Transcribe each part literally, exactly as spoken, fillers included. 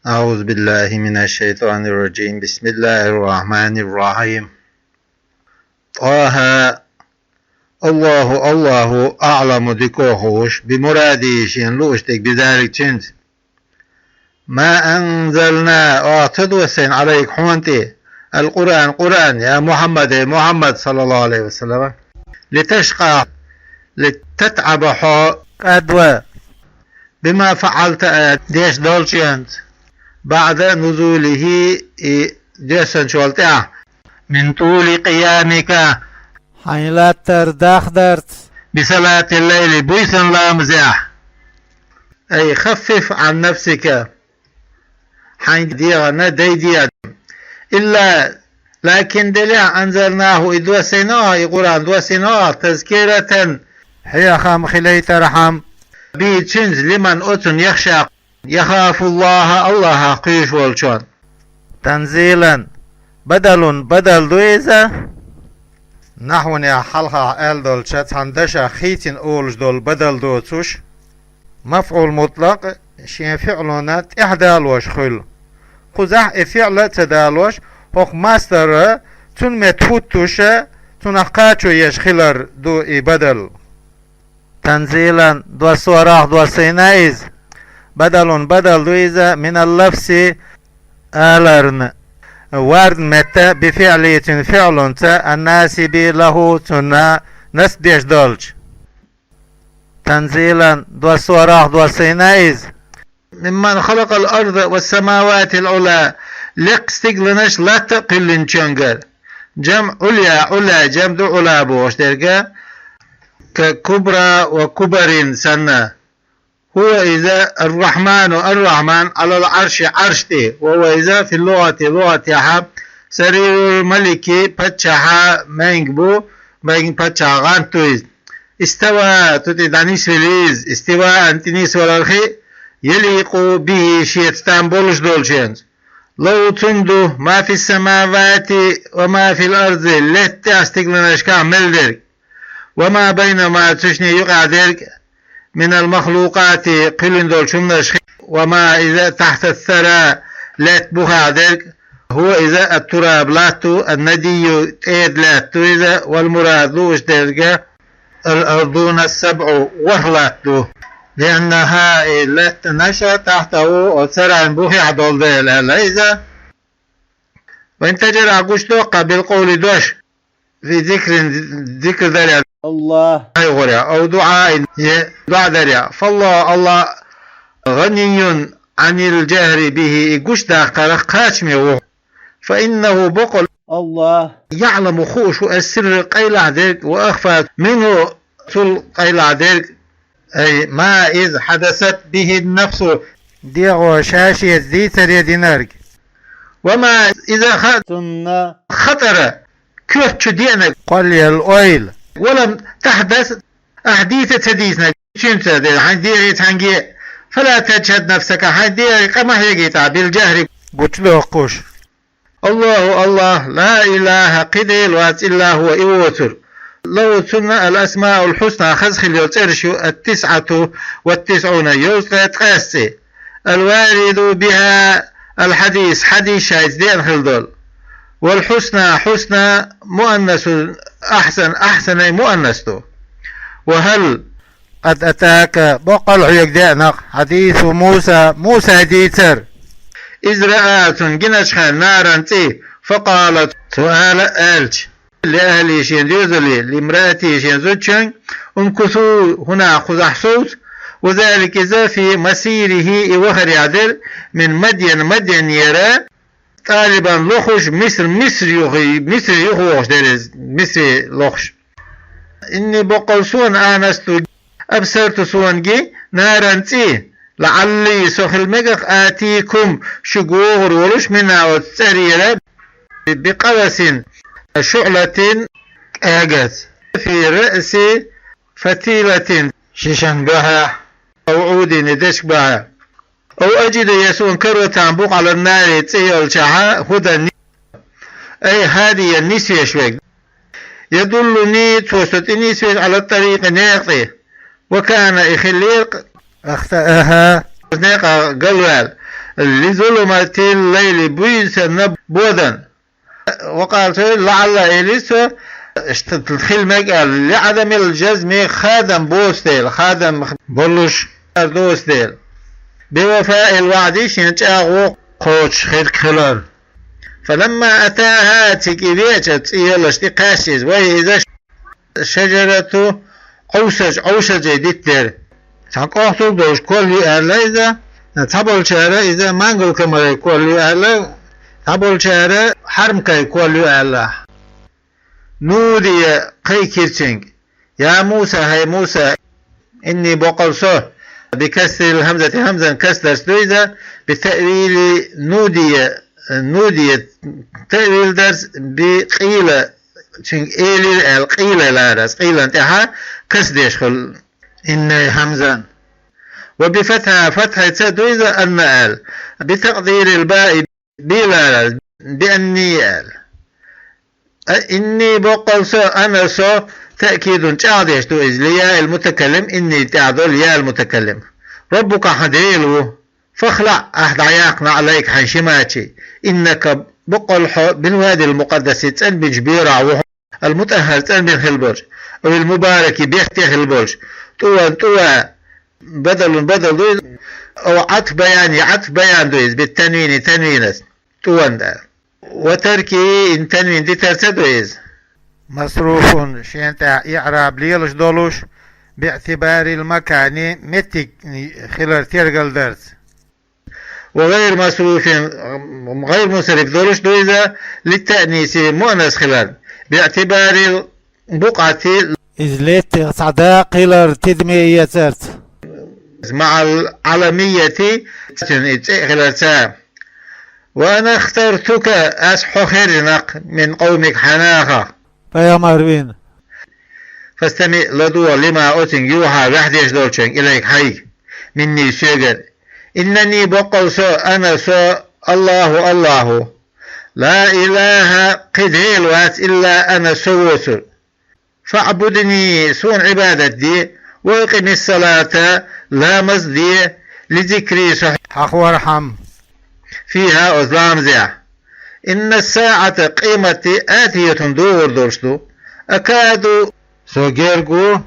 أعوذ بالله من الشيطان الرجيم. بسم الله الرحمن الرحيم. طه. الله، الله أعلم, дика хууш, بمراده, шена лууш дерг, بذلك, цуьнца. ما أنزلنا, оаха ца доссийна, عليك, хьона тӀе, القرآن, Къуръан, يا محمد, эй Мухьаммад, صلى الله عليه وسلم, لتشقى, لتتعب, хьо кӀадван, بما فعلت, деш долчуьнца, بعد نزوله, и доьссинчул тӀаьхьа, من طول قيامك, хьайн латтар дахдарца, بصلاة الليل, буьйсанна ламазехь. أي خفف عن نفسك, хьайн дегӀана дайде. إلا, лакин, делахь, أنزلناه, и доссийна оаха, и Къуръан доссийна оаха, تذكرة, хьехам хилийтархьама, به, цуьнца, لمن, оцунна, يخشى, يخاف الله, АллахӀах кхоьруш волчунна. تنزيلا, бадалун, бадал ду иза. Нахьванехь хьалха аьлла долчу цхьана дашах хийцина олуш долу бадал доцуш, мафӀул мутлакъ шен фиӀлана тӀаьхьа далош хуьлу. Кхузахь и фиӀла а ца далош, хӀокху масдара цунна метта хӀуттуша, цунах кхачо еш хилар ду и бадал. تنزيلا, доссорах доссийна иза. Бадалун, бадал ду иза, من اللفظ, аларна, варна метта, بفعله, цуьнан фиӀлунца, الناسب له, цунна насб деш долчу. تنزيلا, доссорах доссийна иза. ممن خلق الأرض والسماوات العلى, лекха стигланаш, латта а кхоьллинчуьнгара. جمع عليا, Ӏула, جمع ду Ӏула бохуш дерг, ككبرى وكبر санна. هو иза الرحمن, الرحمن, على العرش, Ӏарш тӀе, وهو иза في اللغة, лугӀатехь, سرير الملك, паччахьа маьнга бу, маьнга паччахьа гӀант ду иза. استوى, цу тӀе дӀанисвелла иза, استواء, тӀенисвалар хи, يليق به, шеца там болуш долчуьнца. له цунна ду ما في السماوات وما في الأرض, лаьттан тӀехь стигланашкахь мел дерг, وما بينهما, цу шинна юкъахь дерг, من المخلوقات, кхоьллина долчу хӀуманаш хи, وما иза تحت الثرى, лаьтта бухахь дерг, هو иза التراب, латта ду, الندي, тӀеда лаьтта ду иза, والمراد, лууш дерг, الأرضون السبع, ворхӀ латта ду. لأنها, и лаьттанаш, تحته, оцу царан бухехь долу дела аьлла иза. وإن تجهر, гучудоккху بالقول, дош, في ذكر, зикр дарехь, الله, хьайгӀорехь, أو دعاء, е доӀа дарехь, فالله, АллахӀ, غني عن الجهر به, и гучудаккхарах кхачаме ву. فإنه, бакъ долу АллахӀ, يعلم, хууш ву, السر, къайлаха дерг, وأخفى, منه, цул къайлаха дерг, أي ما, иза, حدثت به النفس, дегӀо ша-шеца дийцаре динарг, وما, иза, خ, цунна, خطر, коьрта чу деанарг, кхоллаелла ойла, ولم تحدث, ахь дийца а ца дийцинарг, цуьнца дела, хьайн дегӀе цхьаьнгге, فلا تجهد نفسك, хьайн дегӀе къа ма хьегийтахь, بالجهر, гучудоккхуш. الله, АллахӀ, لا إله, кхин Дела вац, إلا هو, и воцург. له, цунна, الأسماء الحسنى, хаза хила йолу цӀераш ю, التسعة والتسعون, йовзткъе ткъайесна цӀе. الوارد بها الحديث, хьадис шайца деана хила долу. والحسنى, хьусна, مؤنث, أحسن, أحسن, ай, муаннас ду. وهل, قد أتاك, боккъал хьоьга деана-кх, حديث موسى, Мусай дийцар. إذ رأى, цунна гиначу хенна, نارا, цӀе, فقال, цо ала аьлча, لأهله, шен доьзале, لامرأته, шен зудчуьнга, امكثوا هنا, кхузахь совца, وذلك, иза, في مسيره, и вахарехь дерг, من مدين, Мадьянера, طالبا, лохуш, مصر, Миср юха, Мисре юхавогӀуш дерг иза, Мисре лохуш. إني, боккъал суна, آنست, أبصرت, суна ги, نارا, цӀе, لعلي, со хила мегар-кх, آتيكم, шуьга вогӀур волуш, منها, оцу цӀерера, بقبس, شعلة, кӀагаца, في رأس فتيلة, шишан баьхьехь, أو عود, дечиг баьхьехь. أو أجد, я суна каро цхьана бу-кх, على النار, цӀе йолчохь, هدى, ни-, أي هاديا, нисвеш верг. يدلني, цо со тӀенисвеш, على الطريق, некъа тӀе. وكان, и хиллера-кх, أخطأها, некъах галваьлла. لظلمة الليل, буьйса наб бодан. وقال, цо, لعل, или цо, ишта хила мега аьлла, لعدم الجزم, хадам боцу дела, хадам болуш доцу дела. بوفاء الوعد, шен чӀагӀо кхочуш хир хилар. فلما أتاها, цига и веача цӀе йолуш тӀе кхаьчча иза, وهي, иза, شجرة, Ӏовшаж, Ӏовшаже дитт дара. Цхьана кӀохтур долуш кол ю аьлла иза, цхьаболчара иза мангалкамарай кол ю аьлла, цхьаболчара хьармкай кол ю аьлла. نودي, кхайкхира цуьнга: يا موسى, хӀай Муса, إني, боккъал со, بكسر الهمزة, хӀамзан касдарш ду иза, بتأويل نودي, نودي, таъвил дарс, بقيل, цуьнга элира аьлла, къийла ларас, къийлан тӀаьхьа касдеш хуьлу иннай хӀамзан. وبفتحها, фатхьаца ду иза أن аьлла, بتقدير الباء, би ларас, بأني аьлла. إني, боккъал со, أنا, со, تأكيد, чӀагӀдеш ду иза, لياء المتكلم, إني тӀехь долу ياء المتكلم. ربك, хьан Дела ву. فاخلع, ахь дӀаяккха نعليك, хьайн шимачий. إنك, боккъал хьо, بالواد المقدس, цӀанбинчу боьрахь ву хьо, المطهر, цӀанбина хила болуш, أو المبارك, бехке хила болуш, طوى, طوى, بدل, بدل ду иза, أو عطف بيان, я عطف بيان ду иза, بالتنوين, танвинас, طوى аьлла. وتركه, и танвин дитарца ду иза. مصروف, шен тӀехь иӀраб лелаш долуш, باعتبار المكان, меттиг хилар тергалдарца. وغير مصروف, гӀайр мусарриф долуш ду иза, للتأنيث, муаннас хилар, باعتبار البقعة, иза леттина цхьа дакъа хилар тидаме эцарца, مع العلمية, цуьнан и цӀе а хиларца. وأنا اخترتك, ас хьо хержина من قومك, хьан нахах. Пайхамар вина. فاستمع, ладогӀа, لما, оцуьнга, يوحى, ваьхьдеш долчуьнга, إليك, хьайга, مني, соьгара. إنني, боккъал со, أنا, со, الله, АллахӀ ву. لا إله, кхин Дела вац, إلا أنا, со воцург. فاعبدني, суна Ӏибадат де, وأقم الصلاة, ламаз де, لذكري, со хьахорхьама, فيها, оцу ламазехь. إن الساعة, къематде, آتية, догӀур долуш ду. أكاد, со герга ву,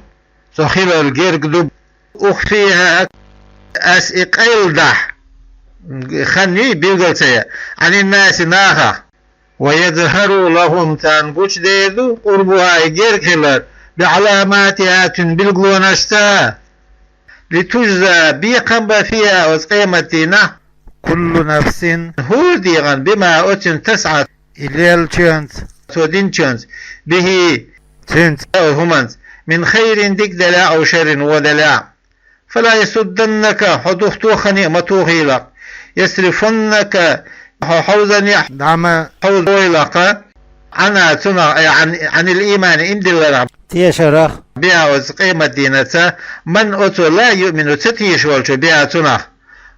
со хиларна герга ду, أخفيها, ас и къайладахь, хан юй билгал ца ян, عن الناس, нахах. ويظهر لهم, царна гучудер ду, قربها, и герга хилар, بعلاماتها, цуьнан билгалонашца. لتجزى, бекхам бан, فيها, оцу къематдийнахь, كل نفس, хӀора дегӀан, بما, оцуьнан, تسعى, и леллачуьнца, цо динчуьнца, به, цуьнца, хӀуманца, من خير, дика делахь, أو شر, вон делахь. فلا يصدنك, хьо духатоххане а ма тухийла-кх, يصرفنك, хьо хьовзанехь дӀа ма хьовзойла-кх, عنها, цунах, أي عن, عن الإيمان, ийман дилларах, тешарах, بها, оцу къематдийнаца, من, оцо, لا يؤمن, ца тешаш волчо, بها, цунах.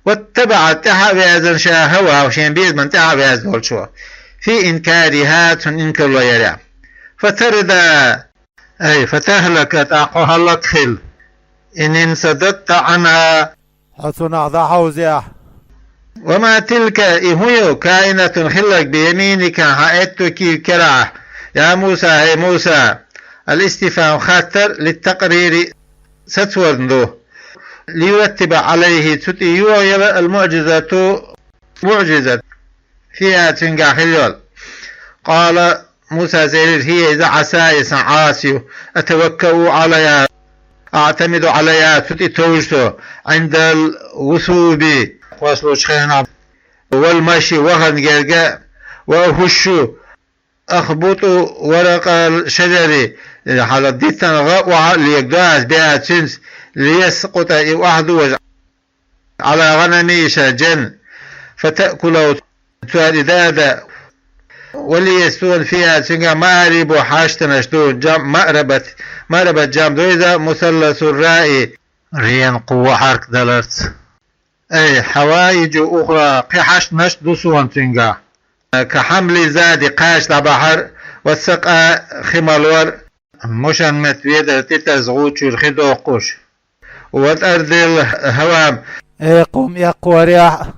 واتبع, тӀаьхьа а ваьзна, ша, هواه, шен безамна тӀаьхьа а ваьзна волчо, في إنكارها, цунна инкарло ярехь. فتردى, أي فتهلك, тӀаккха хьо хӀаллакьхила. إن انصددت عنها, хьо цунах дӀахьовзехь. وما تلك, и хӀун ю, كائنة, хилларг, بيمينك, хьан аьтту кийра керахь, يا موسى, хӀай Муса. الاستفهام, хаттар, للتقرير, сацорна ду. ليرتب عليه, цу тӀе йогӀаяла, المعجزة, муӀжизат, فيها, цуьнгахь хилла йолу. قال, Мусас элира, هي, иза, عصاي, сан Ӏаса ю, أتوكأ عليها, أعتمد عليها, цу тӀе товжу со, عند الوثوب, кхоссалучу хенахь, والمشي, вахарна герга, وأهش, أخبط ورق الشجر, хьала диттан гӀа охьа а легадо ас, بها, цуьнца, ليسقط, и охьадожа, على غنمي, сан жен, فتأكله, цара и дада, ولي, суна, فيها, цуьнгахь, مآرب, хьаштанаш ду, جمع مأربة, مأربة جمع ду иза, مثلث الراء, ренан кхо хьарк даларца. أي حوائج أخرى, кхин хьаштанаш а ду суна цуьнгахь. كحمل الزاد, кхача дӀабахьар, والسقاء, хи малор, мушан меттан ведар тӀетаза гӀу чуьра хи доккхуш. وطرد الهوام, эккхум эккхорехь а,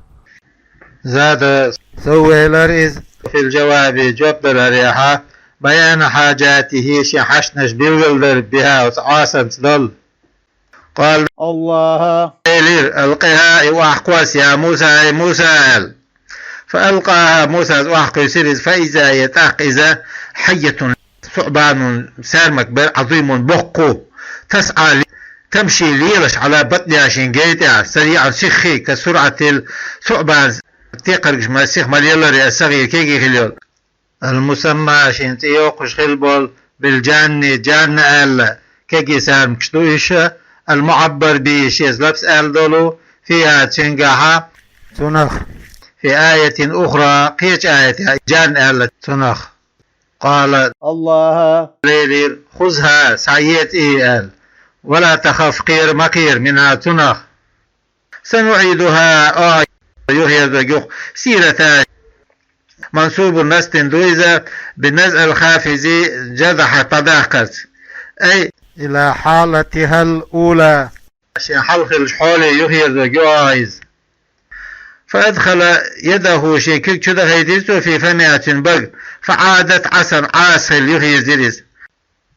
زاد, сов велар из, في الجواب, жоп даларехьа, بيان حاجاته, шен хьашташ билгалдар, بها, оцу Ӏасанца долу. قال, Аллаха элира: ألقها, и охьакхосса, يا موسى, ай Муса, аьлла. فألقاها, Мусас охьакхуьйсира иза, فإذا, я тӀаккха иза, حية, ثعبان, саьрмак бара, عظيم, боккха, تسعى, تمشي, лелаш, على بطنها, шен гей тӀехь, سريعا, сихха, كسرعة الثعبان, текхаргаш ма сиха ма леларе, الصغير, кегий хила йолу. المسمى, шен цӀе йоккхуш хила болу, بالجان, джан аьлла, кегий саьрмакаш ду уьш, المعبر به, шеца лапс аьлла долу, فيها, цуьнгахьа, цунах, في آية أخرى, кхечу аятехь джан аьлла цунах. قال, Аллаха элира: خذها, схьаэца и, аьлла. ولا تخف, кхера ма кхера, منها, цунах. سنعيدها, а, юхаерзорг юха, سيرتها, منصوب, насбдина ду иза, بنزع الخافض, джарахь дӀадаккхарца. أي إلى حالتها الأولى, шен хьалха хиллачу хьоле юхаерзорг ю а иза. فأدخل يده, шен куьг чу дахийтира цо, في فمها, цуьнан бага, فعادت عصا, Ӏаса хилла юхаерзира иза.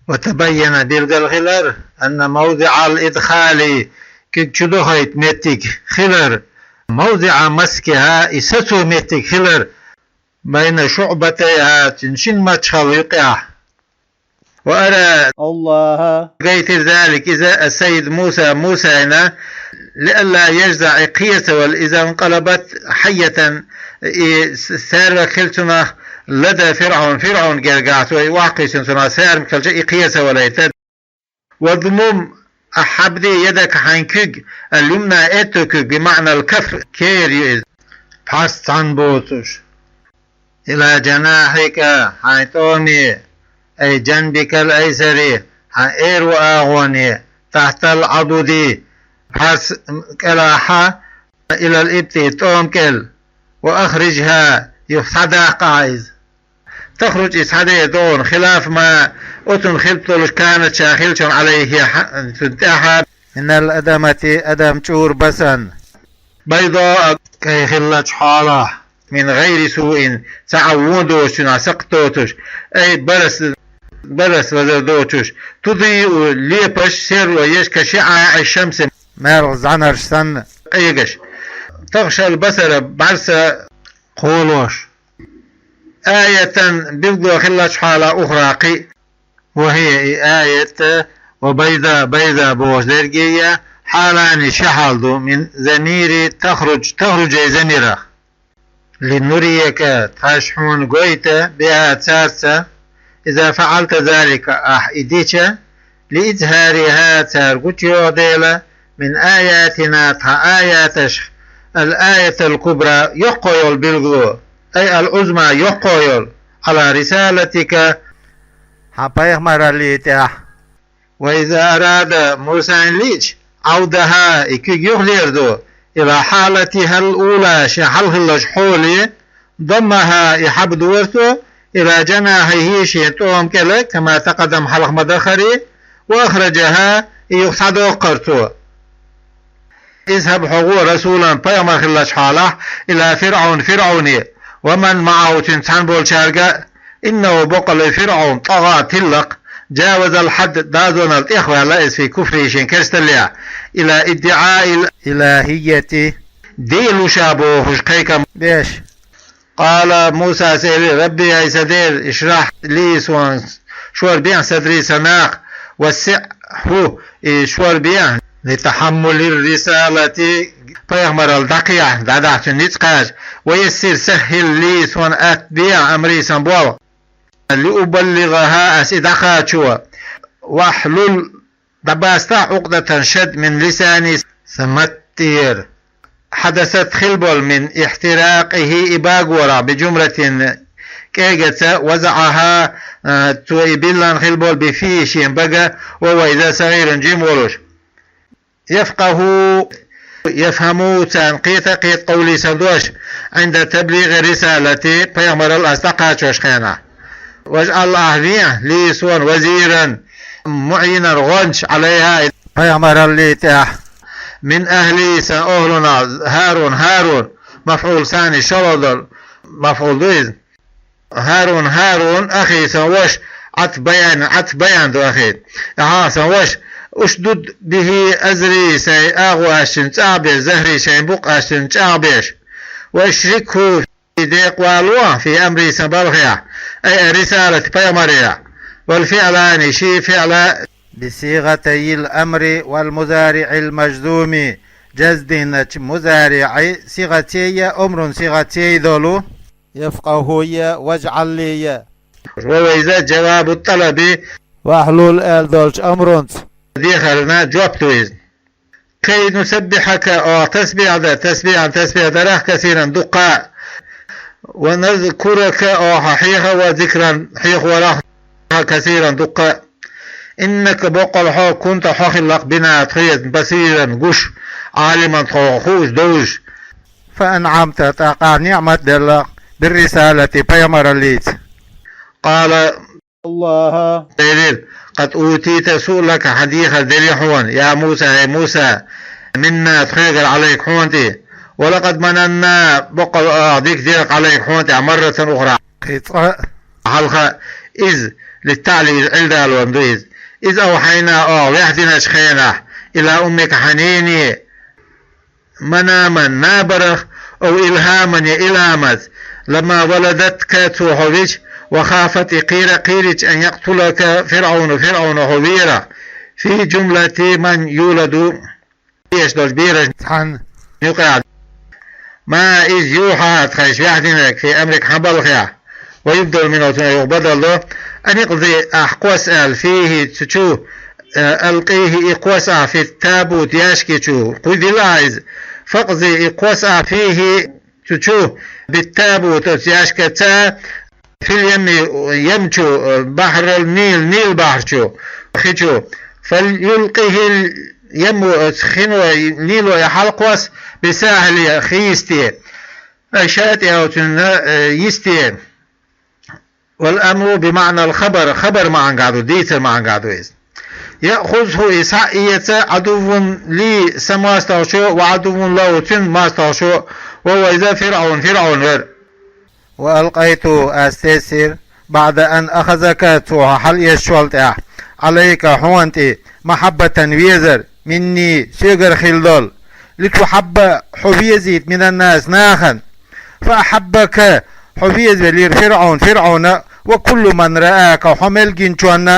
وتبين, билгал хилар, أن موضع الإدخال, куьг чу дахийта меттиг хилар, موضع مسكها, и сацо меттиг хилар, بين شعبتيها, цуьнан шина мачхал юкъехь. وأرى, Аллаха гайтира, ذلك, иза, السيد موسى, Мусайна, لئلا يجزع, и кхерца вала, إذا انقلبت حية, и с-, саьрмак хила цунах, لدى فرعون, ФирӀавна гергахь, цо и охьакхуьйсина цунах саьрмак хилча, и кхерца валийта. واضمم, ахь хьабде, يدك, хьайн куьг, اليمنى, аьтту куьг, بمعنى الكف, кер ю иза, пхьарс цхьаьна боцуш. إلى جناحك, хьайн тӀоме, أي جنبك الأيسر, хьайн эруо агӀоне, تحت العضد, пхьарс кӀелахьа, إلى الإبط, тӀома кӀел, وأخرجها, юха схьадаккха ахь иза. تخرج, и схьаде догӀун, خلاف ما, оцунна хилла долуш, كانت, ша хилчун, عليه, хьа-, цунна тӀехьа, من الأدمة, адам чӀура басан, بيضاء, кӀай хиллачу хьолахь, من غير سوء, цхьа а вон доцуш, цуьнан сакхт доцуш, أي برص, برص, вазар доцуш, تضيء, лепаш, серро еш, كشعاع الشمس, маьрха зӀанарш санна, къегаш, تغشى البصر, бӀаьрса кхолош. آية, билгало хиллачу хьолахь, أخرى, кхин а, وهي, и аят, وبيضاء, بيضاء бохуш дерг а, حالان, ши хьал ду, من ضمير تخرج, تخرج-ай замирах. لنريك, тхаьш хьуна гойта, بها, цаьрца, إذا فعلت ذلك, ахь и дича, لإظهارها, цара гучуйогӀу дела, من آياتنا, тхан аяташх, الآية الكبرى, йоккхо йолу билгало, أي العظمى, йоккхо йолу, على رسالتك, хьан пайхамараллин тӀехь. وإذا أراد, Мусайна лиъча, عودها, и куьг юхалерзо, إلى حالتها الأولى, шен хьалха хиллачу хьоле, ضمها, и хьабдора цо, إلى جناحه, шен тӀома кӀела, كما تقدم, хьалха ма-дарра, وأخرجها, и юха схьадоккхура цо. اذهب, хьо гӀо, رسولا, пайхамар хиллачу хьолахь, إلى فرعون, ФирӀавне, ومن معه, цуьнца цхьаьна болчаьрга, إنه, бакъалла, ФирӀавн, طغى, тилла-кх, جاوز الحد, дозанал тӀехваьлла иза, في كفره, шен керсталлехь, إلى ادعاء الإلهية, Дела ву ша бохуш кхайкхам беш. قال, Мусас элира: رب, ай сан Дела, اشرح لي, суна шорбехьа, صدري, сан накха, وسعه, и шорбехьа, لتحمل الرسالة, пайхамаралла дӀакхехьа, дӀадахьа цуьнан ницкъ кхача, ويسر, سهل لي, суна атта бехьа, أمري, сан болх, لأبلغها, ас и дӀакхачо, واحلل, дӀабастахь, عقدة, шад, من لساني, сан маттера. حدثت, хилла болу, من احتراقه, и багорахь, بجمرة, кӀегаца, وضعها, а, цо и биллина хилла болу, بفيه, шен бага, وهو, иза, صغير, жима волуш. يفقه, يفهم, царна кхета а кхета, قولي, сан дош, عند تبليغ الرسالة, пайхамаралла ас дӀакхачош хенахь. واجعل, ахь вехьа, لي, суна, وزيرا, معينا, гӀоьнча, عليها, пайхамараллин тӀехь, من أهلي, сан охӀлунах, هارون, ХӀарун, мафӀул сани, шолгӀа долу мафӀул ду иза. ХӀарун, ХӀарун, ахи, сан ваша, Ӏатф баян, Ӏатф баян ду ахи. Ахьа, сан ваша, ушдуд бихӀи азри, сайн агӀо аш цуьнан чӀагӀбеш, захӀри, шайн букъ аш цуьнан чӀагӀбеш. Ва ашрикху фи, декъа вало, фи амри, сан балхехь, ай ар-рисалати, пайхамарехь, вал фиӀлани, ши фиӀла, бисигӀатайил амри вал музариӀил мажзуми, жазм диначу музариӀи сигӀацеи, амрун сигӀацеи долу, яфкъахӀуйи, важӀаллийи. Ва вайза жавабу тӀалаби, вахьлул аьлла долчу амрунца дехарна жоп ду иза. Кай нусаббихьака, оха тасбихь дан, тасбихьан тасбихь дарах, касиран, дуккха а. Ва назкурака, оха хьеха, ва зикран, хьехаварах, касиран, дуккха а. Иннака, боккъал хьо, кунта, хьо хилла-кх, бина, тхоьца, басиран, гуш, Ӏалиман, тхо хууш, довзуш. Фа анӀамта, тӀаккха ахь ниӀмат делла-кх, бир-рисалати, пайхамараллица. Къала, Аллаха элира: «Къад утита суълака», хьан дехар делира хьуна, я Муса, хӀай Муса, минна, тхоьгара, Ӏалайка, хьуна тӀе. Ва лакъад мананна, боккъал а дика дира-кх, Ӏалайка, хьуна тӀе, марратан ухра, кхин цкъа а, хьалха а, иза, литтаӀлил, Ӏилдалон ду иза. Из авхьайна, оха ваьхьдиначу хенахь, ила уммика, хьан нене, манаман, набарах, ав илхьаман, я иламаз, ламма валадатка, цо хьо вича, ва хафат, и кхера, кхерича, ан якътулака ФирӀавну, ФирӀавна хьо верах, фи жумлати ман юладу, эш долчу берашна цхьана юкъахь. Ма иза юхьа, тхайша ваьхьдинарг, фи амрика, хьан балхехь. Ва юбдалу минал, цунах юха бадал до. Аникъзи, ахь кхосса аьлла, фихӀи, цу чу, э, алкъихӀи, и кхосса ахь, фи табути, яьшки чу, кхуьйдилла ахь иза. Факъзи, и кхосса ахь, фихӀи, цу чу, биттабути, оцу яьшкаца, фил ямми, ям чу, э, бахьрал Нил, Нил бахьар чу, хи чу. ФалюлкъихӀил ямму, оцу хино, Нило, и хьалакхосса, бисахьили, хи йисте. Ай, шатӀи, оцунна, э, йисте. Вал амру би маӀнал хабар, хабар маьӀнехь ду, дийцар маьӀнехь ду иза. ЯхӀузхӀу, и схьаэца, Ӏадуввун ли, сан мостагӀчо, ва Ӏадуввун лахӀу, цуьнан мостагӀчо, ва вайза ФирӀавн, ФирӀавн вара. Ва алкъайту, ас тесира, баӀда ан ахазака, цо хьо хьалаэцначул тӀаьхьа, Ӏалайка, хьуна тӀе, махьаббатан, везар, минни, соьгара хилла долу, литухьабба, хьо везийта, минаннас, нахана. Фа ахьаббака, хьо везавелира ФирӀавн, ФирӀавна, ва куллу ман раака, хьо мел гинчунна.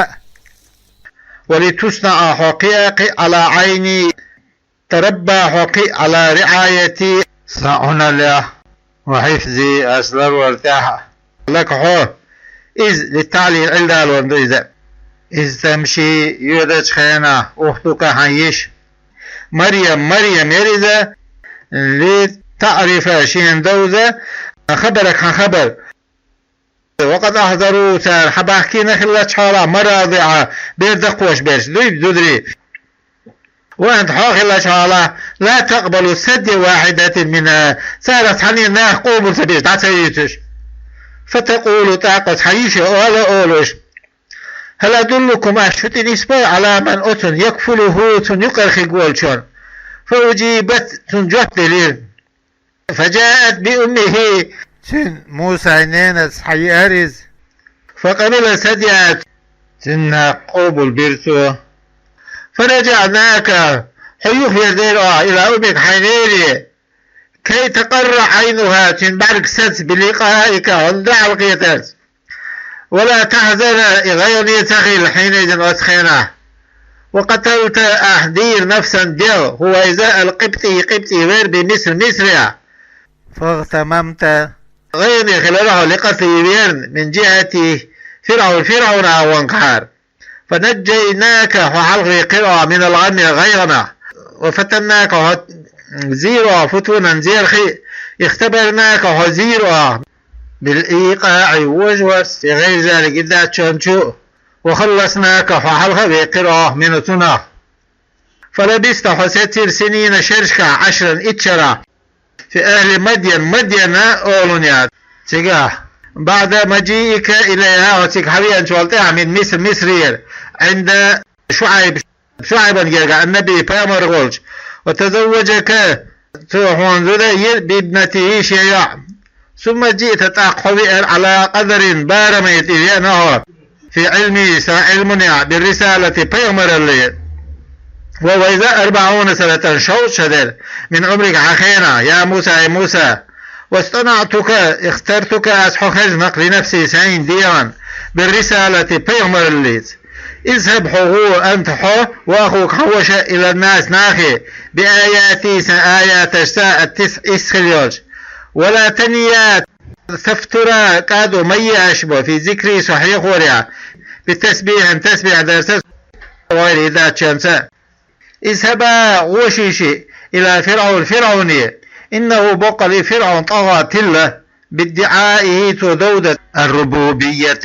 Ва литуснаӀа, хьо кхиа кхин Ӏала Ӏайни, тарабба, хьо кхин Ӏала риӀаяти, сан Ӏуналлехь, ва хьифзи, ас ларвар тӀехь, лака, хьо. Иза, литтаӀлил, Ӏилдалон ду иза. Из тамши, йоьдучу хенахь, ухтука, хьан йиша. Марьям, Марьям яра иза, литаӀрифа, шена довза, хабарак, хьан хабар. Ва къад ахьзару, цара хьан бахкийна хиллачу хьолахь, марадиӀа, бер дакхош берш, дуй, зударий. Ва анта, хьо хиллачу хьолахь, ла такъбалу садья вахьидатин минхӀа, царах цхьаннен нах къобал ца беш, дӀа ца юьйцуш. Фатакъулу, тӀаккха цхьа йиша ола олуш. Хьал адуллукум, ас шу тӀе нисбой, Ӏала ман, оцунна, якфулухӀу, цунна юкъара хиг волчун. Фа уджибат, цунна жоп делира. Фа джаат би уммихӀи, цуьнан Мусайн ненаца схьаеара иза. Фа къабила садьяхӀа, цуьнан нах къобал бира цо. Фа раджаӀнака, хьо юхавер дера оха, ила уммика, хьайн нене. Кай такъарра Ӏайнухьа, цуьнан бӀаьрг саца, би ликъаика, хьуна дуьхьал кхетарца. Ва ла тахьзана, и гӀайгӀане ца хилла хьуна иза оцу хенахь. Ва къаталта, ахь дийра, нафсан, де, хӀува, иза, алкъибтӀи, къибтӀи вер, би Миср, Мисрехь. ФагӀтамамта, гӀайгӀане хилира хьо, ликъатлихӀи, верна, мин джихӀати ФирӀавн, ФирӀавна агӀонгахьара. Фанаджжайнака, хьо хьалхаваьккхира оха, минал гӀамми, гӀайгӀанах. Ва фатаннака, хьо зийра оха, футунан, зерхий, ихтабарнака, хьо зийра оха, бил икъаӀи, вожаварца, фи гӀайри залика, и дац чунна чу, ва халласнака, хьо хьалха а ваьккхира оха, минхӀу, цунах. Фалабиста, хьо сецира, синина, шерашкахь, Ӏашран, итт шарахь, фи ахӀли Мадьян, Мадьяна олунехь, цигахь. БаӀда маджиика илайхӀа, хьо цига хьавеанчул тӀаьхьа, мин Миср, Мисрера, Ӏинда ШуӀайб, ШуӀайбан гергахь, аннабий, пайхамар волчу, ва тазавваджака, Цо хьуна зуда йира بابنته шен йоӀ. ثم جئت тӀаккха хьо веара على قدر бараме тӀе веана хьо. في علمي сан Ӏилманехь بالرسالة пайхамаралле. وإذا أربعون سنة шовзткъа шо дара من عمرك хьан хенахь, يا موسى أي موسى. واصطنعتك اخترتك ас хьо хезна لنفسي сайна дегӀан بالرسالة пайхамараллица. اذهب хьо гӀо أنت хьо وأخوك хьан ваша إلى الناس нахе بآياتي сан аяташца التسع исс хила йолчу. ولا تنيا تفترا кӀадо ма е аша бо في ذكري со хьехорехь بتسبيح тасбихь дарца غيره даччанца. اذهبا гӀо ши шиъ إلى فرعون ФирӀауне. إنه боккъал и ФирӀаун طغى тилла بادعائه цо дов дан الربوبية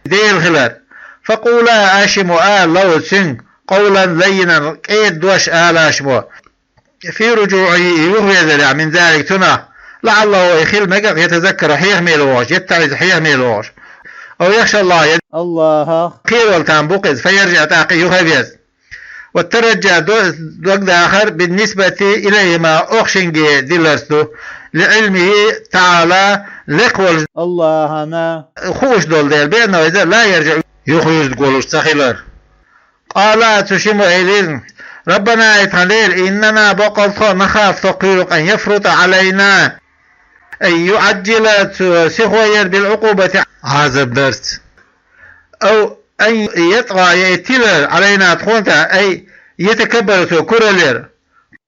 Дела хилар. فقولا аша ма ала له цуьнга قولا لينا кӀеда дош ала аша ма. في رجوعه и юхавезарехь من ذلك цунах لعله и хила мега يتذكر хьехамелла вогӀуш, يتعظ хьехамелла вогӀуш. أو يخشى الله я АллахӀах кхералла там бу-кх иза فيرجع тӀаккха юха а веза. والترجي до-, догдахар بالنسبة إليهما охшинге дилларца ду, لعلمه تعالى лекха волчу АллахӀана хууш долу дела بأنه иза لا يرجع юхаюзург волуш ца хилар. قالا цу шиммо элира: ربنا أي тхан Дела إننا боккъал тхо نخاف тхо кхоьру أن يفرط علينا أي يعجل цо сихо яр بالعقوبة Ӏазап дарца. أو أن يطغى я и тилар علينا тхуна тӀехь أي يتكبر цо куралла яр.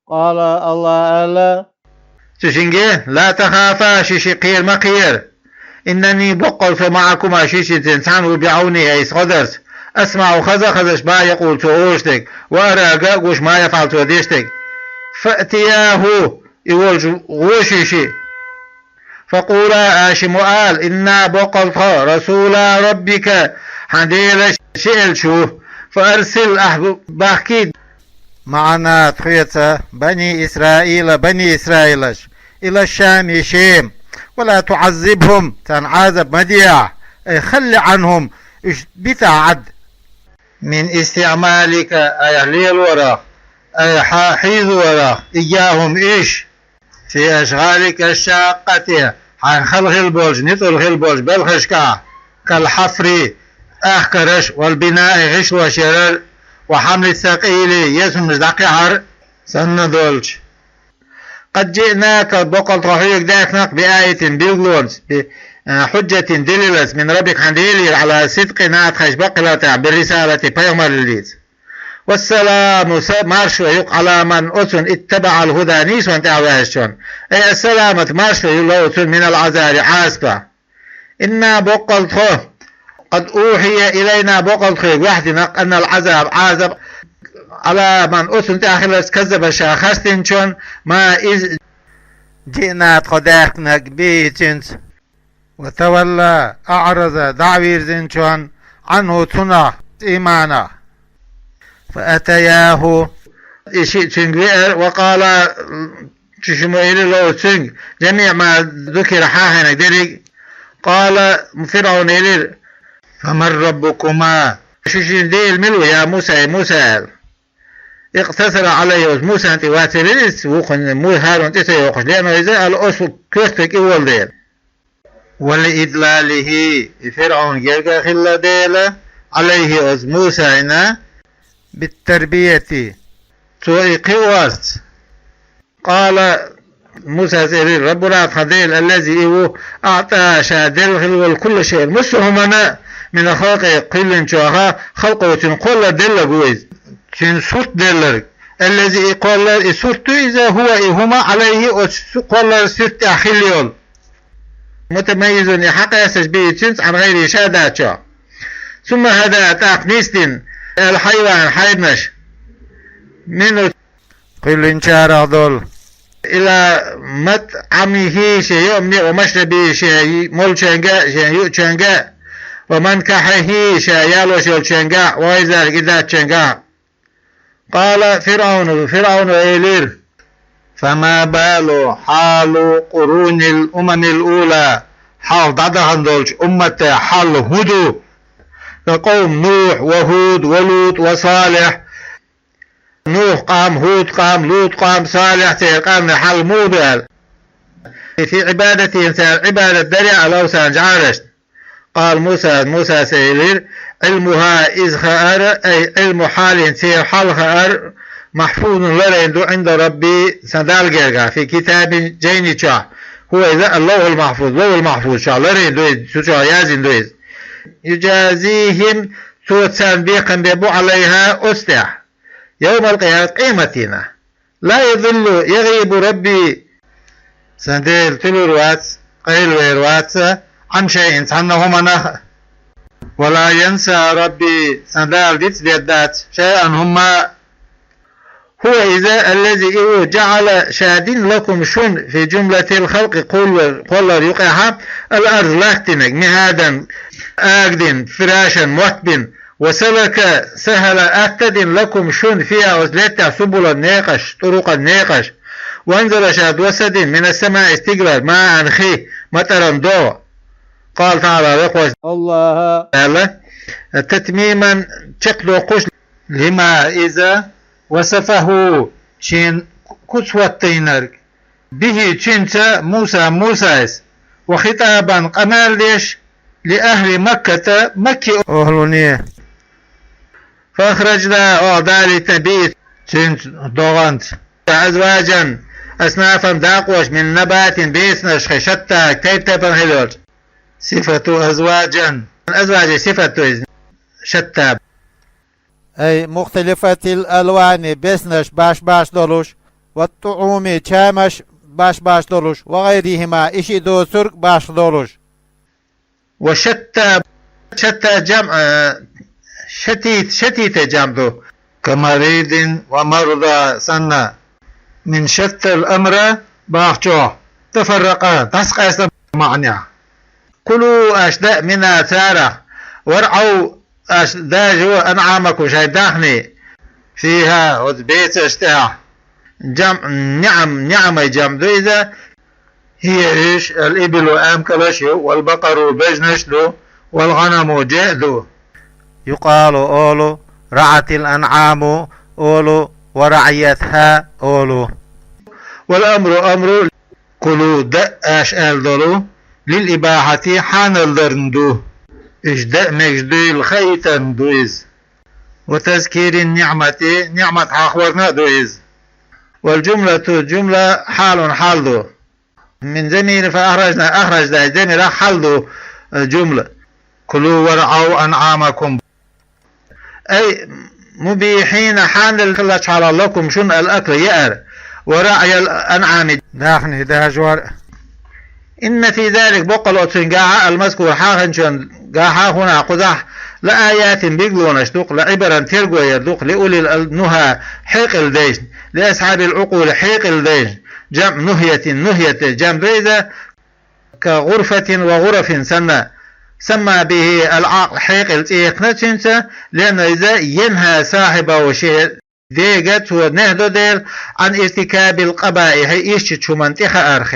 قال АллахӀа аьлла цу шинге: لا تخافا ши шиъ кхера ма кхера. إنني боккъал со معكما ши шинца цхьаьна ву بعوني أي сан гӀодарца. أسمع хаза а хезаш ما يقول цо олуш дерг وأرى ган а гуш ما يفعل цо деш дерг. فأتياه и волчу гӀо ши шиъ. فقولا аша ма ала إنا боккъал тхо رسولا ربك хьан Делан ши элча ву. فأرسل ахь бу-, бахкий معنا тхоьца بني إسرائيل бани Исраилаш إلى الشام Шем. ولا تعذبهم царна Ӏазап ма дехьа أي خل عنهم уьш битахь Ӏад من استعمالك айхьа лелорах أي хьан хьийзорах إياهم уьш في أشغالك الشاقة хьайна хала хила болчу, ницкъала хила болчу белхашкахь كالحفر ахкарш والبناء гӀишлош ярар وحمل الثقيل езамаш дӀакхехьар санна долчу. قد جئناك боккъал тхо хьоьга даьхнакх بآية билгалонца بحجة делилаца من ربك хьан Делера على صدقنا тхайн бакъ хилар тӀехь بالرسالة пайхамарлица. والسلام са-, маршо ю-кх على من оцунна اتبع الهدى нийсонна тӀехь ваьхначунна. أي السلامة маршо ю له цунна من العذاب Ӏазапах. إنا боккъал тхо قد أوحي إلينا боккъал тхоьга ваьхьдина أن العذاب Ӏазап على من оцунна тӀехь хиларца كذب ша харцдинчунна ما из جئنا тхо даьхнарг به цуьнца. وتولى أعرض дӀа а вирзинчунна عنه цунах иманах. فأتياه и шиъ цуьнга веара وقالا цу шиммо элира له цуьнга جميع ما ذكر хьахийнарг дерриг а. قال ФирӀавна элира: فمن ربكما ши шин Дела мила ву, يا موسى أي موسى аьлла. اقتصر عليه оцу Мусан тӀе вацара иза, вукхунна Му-, ХӀарун тӀе ца йоккхуш, لأنه иза аьлла оцу коьртаниг и волу дела. ولإدلاله и ФирӀавн герга а хилла дела عليه оцу Мусайна بالتربية цо и кхиорца. قال Мусас элира: ربنا тхан Дела الذي и ву أعطى ша делла хила волу كل شيء массо а хӀуманна من الخلق кхоьллинчохь халкъо цуьнан кхоллар делларг ву иза. Цуьнан сурт делларг. الذي и кхоллар, и сурт ду иза هو и хӀума عليه оцу кхоллар сурт тӀехь хилла йолу. متميز и хьакъасташ به цуьнца عن غيره ша дацчохь. ثم هدى тӀаккха нисдина الحيوان хьайбанаш منه кхоьллинчарах долу إلى مطعمه шен йоӀамне ومشربه шен молучуьнга а, шен юучуьнга а ومنكحه ша ялош йолчуьнга а وغير ذلك и дацчуьнга а. قال فرعون ФирӀавно элира: فما بال حال قرون الأمم الأولى хьалха дӀадахана долчу умматан хьал хӀун ду? كقوم نوح وهود ولوط وصالح Нух къам, Худ къам, Лут къам, Салихь церан къаман хьал муха ду аьлла. في عبادتهم цара Ӏибадат дарехь الأوثان жӀарашна. قال موسى Мусас элира: علمها иза хаар, أي علم حالهم церан хьал хаар, محفوظ ларийна ду عند ربي сан Далла гергахь, في كتاب жайни чохь, هو иза اللوح المحفوظ, ловхьул махьфуз чохь ларийна ду иза, цу чохь яздина ду иза. يجازيهم цо царна бекхам беш бу عليها оцу тӀехь. يوم القيامة къематдийнахь. لا يضل يغيب ربي сан Дела туьлур вац, къайлавер вац, عن شيء цхьанна хӀуманах а. ولا ينسى ربي сан Дала дицдеш дац شيئا хӀумма а. هو иза الذي и ву جعل ша дина لكم шуна في جملة الخلق кхоллар, кхоллар юкъехь а الأرض латтинарг مهادا ага дина فراشا мотт бина وسلك سهلا атта дина لكم шуна فيها оцу лаьттахь سبلا некъаш, طرقا некъаш. وأنزل ша доссадина من السماء стигалара ماء хи مطرا догӀа. قال تعالى векхо Аллаха аьлла, تتميما чекхдоккхуш لما иза وصفه шена куц хӀоттийнарг به цуьнца موسى Мусас وخطابا къамел деш لأهل مكة Макки охӀлуне. فأخرجنا оха далийтина به цуьнца догӀанца أزواجا أصنافا дакъош من نبات бецанаш хи شتى тайп-тайпана хилла йолчу. صفة أزواجا أزواج сифат ду иза شتى. أي مختلفة الألوان бецанаш баш-баш долуш, والطعوم чамаш баш-баш долуш, وغيرهما и шиъ доцург башха долуш. وشتى شتى جمع شتيت شتيت جمع ду. كمريض ومرضى санна. من شتى الأمر бахчо تفرقا дӀасакъаьста маьӀнехь. كلوا аша даа منها царах وارعوا аша дажо أنعامكم шайн дахни فيها оцу бецаш тӀехь. جمع نعم ниӀамай جمع ду иза. هي уьш الإبل амкалаш ю والبقر бежнаш ду والغنم же а ду. يقال олу رعت الأنعام олу ورعيتها олу. والأمر أمر كلوا даа аша аьлла долу للإباحة хьанал дарна ду. Уьш даа мегаш дуйла хаийтарна ду иза. وتذكير النعمة ниӀмат хьахорна а ду иза. والجملة جملة حال хьал ду. من ضمير فأخرجنا أخرجنا ضمير хьал ду, э, جملة. كلوا وارعوا أنعامكم أي مبيحين хьанал хилла чхьала لكم шуна الأكل яар ورعي الأنعام дахни дажор. إن في ذلك боккъал оцуьнгахьа المذكور хьахинчуьнгахьа хӀуна кхузахь لآيات билгалонаш ду-кх, لعبرا терго яр ду-кх, لأولي النهى хьекъал дайшна, لأصحاب العقول хьекъал дайшна. جمع نهية نهية جمع ду иза. كغرفة وغرف санна. سمى به العقل хьекъал цӀе яьккхина цуьнца, لأنه иза ينهى صاحبه шен дега цо нехь до дела عن ارتكاب القبائح ишттачу хӀуманна тӀе хаарх.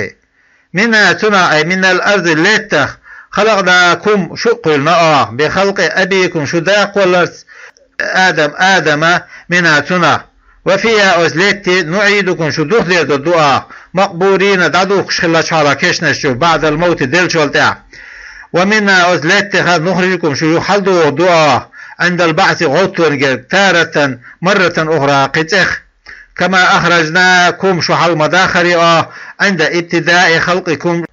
منها цунах أي من الأرض лаьттах خلقناكم шу а кхоьллина оха بخلق أبيكم шу да кхолларца Адам Адама منها цунах. وفيها оцу лаьтте نعيدكم шу духадер ду оха مقبورين дӀадухкуш хилла чхьала кешнаш чу بعد الموت деллачул тӀаьхьа. ومنها оцу лаьттеха نخرجكم шу юха хьалдохур ду оха عند البعث гӀовттонан герга تارة مرة أخرى кхин цӀех. كما أخرجناكم шу хьал ма даххара оха عند ابتداء خلقكم